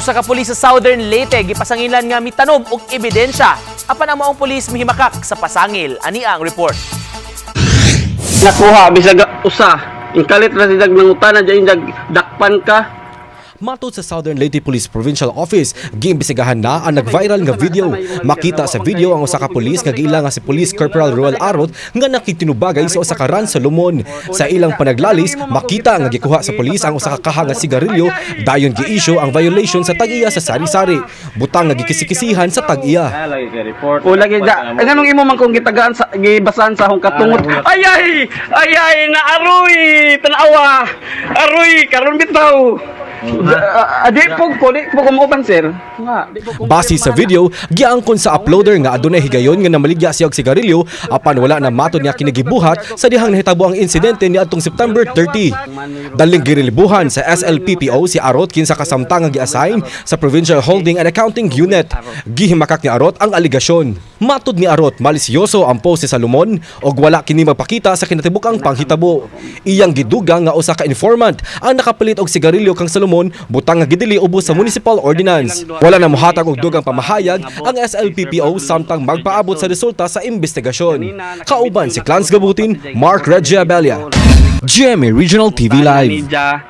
Usa ka pulis sa Southern Leyte gipasangilan nga mitanom og ebidensya apan ang maong pulis mihimakak sa pasangil. Ani ang report. Nakuha bisag usa. Ingkalit ra sidag nangutana diyan, dakpan ka. Matod sa Southern Leyte Police Provincial Office, giimbestigahan na ang nag-viral nga video. Makita sa video ang usa ka pulis nga giila nga si Police Corporal Ruel Arot nga nakitinubagay sa usa ka Ran Solomon. Sa ilang panaglalis, makita nga gikuha sa pulis ang usa ka kaha nga sigarilyo, dayon gi-issue ang violation sa tag-iya sa sari-sari. Butang nga gikisikisihan sa tag-iya. O lagi da. Ay, nganong imo man kung gitagaan sa gibasahan sa akong katungot. Ay ay ay ay naaroy tanawa. Aroy karon bitaw. Di po ko, di po ko muuban, sir. Nga, di po ko. Base sa video, giangkon sa uploader nga adunay higayon nga namaligya siya og sigarilyo apan wala na matod nga kinigibuhat sa dihang nahitabo ang insidente niadtong September 30. Daling girelibuhan sa SLPPO si Arot, kinsa kasamtang nga gi-assign sa Provincial Holding and Accounting Unit. Gihimakak ni Arot ang aligasyon. Matod ni Arot, malisyoso ang post ni Salomon og wala kini magpakita sa kinatibuk-ang panghitabo. Iyang gidugang nga usa ka informant ang nakapalit og sigarilyo kang Salomon, butang nga gidili ubos sa municipal ordinance. Wala na mohatag og dugang pamahayag ang SLPPO samtang magpaabot sa resulta sa investigasyon. Kauban si Clans Gabutin, Mark Reggie Abella, GMA Regional TV Live. Media.